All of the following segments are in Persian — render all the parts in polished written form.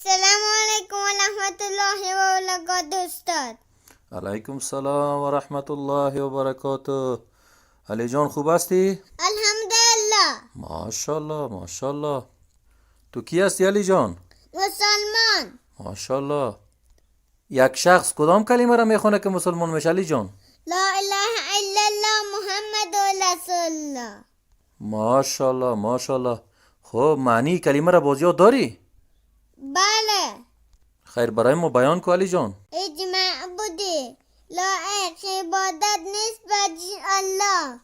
السلام علیکم و رحمت الله و برکاته استاد. علیکم سلام و رحمت الله و برکاته. علی جان، خوب هستی؟ الحمدلله. ماشاءالله، ماشاءالله. تو کی هستی علی جان؟ مسلمان. ماشاءالله. یک شخص کدام کلمه را میخونه که مسلمان میشه علی جان؟ لا اله الا الله محمد رسول الله. ماشاءالله، ماشاءالله. خب، معنی کلمه را باز یاد داری؟ بله. خیر، برای ما بیان کو علی جان. هیچ معبودی لایق عبادت نیست بجز الله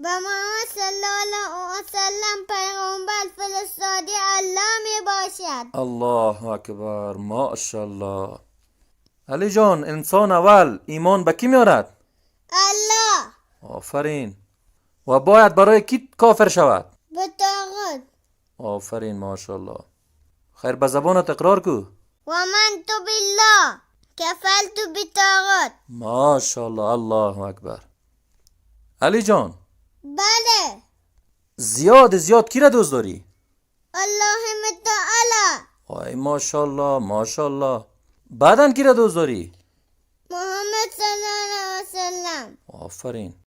و محمد صلی الله علیه وسلم پیغمبر فرستاده الله می باشد. الله اکبر، ماشاءالله. علی جان، انسان اول ایمان به کی میارد؟ الله. آفرین. و باید برای کی کافر شود؟ به طاغوت. آفرین، ماشاءالله. خیر، به زبانت اقرار کو. آمنت بالله کفرت بالطاغوت. ماشاءالله، الله اکبر. علی جان. بله. زیاد زیاد کی را دوست داری؟ الله متعالی. آی ماشاءالله، ماشاءالله. بعدا کی را دوست داری؟ محمد صلی الله علیه وسلم. آفرین.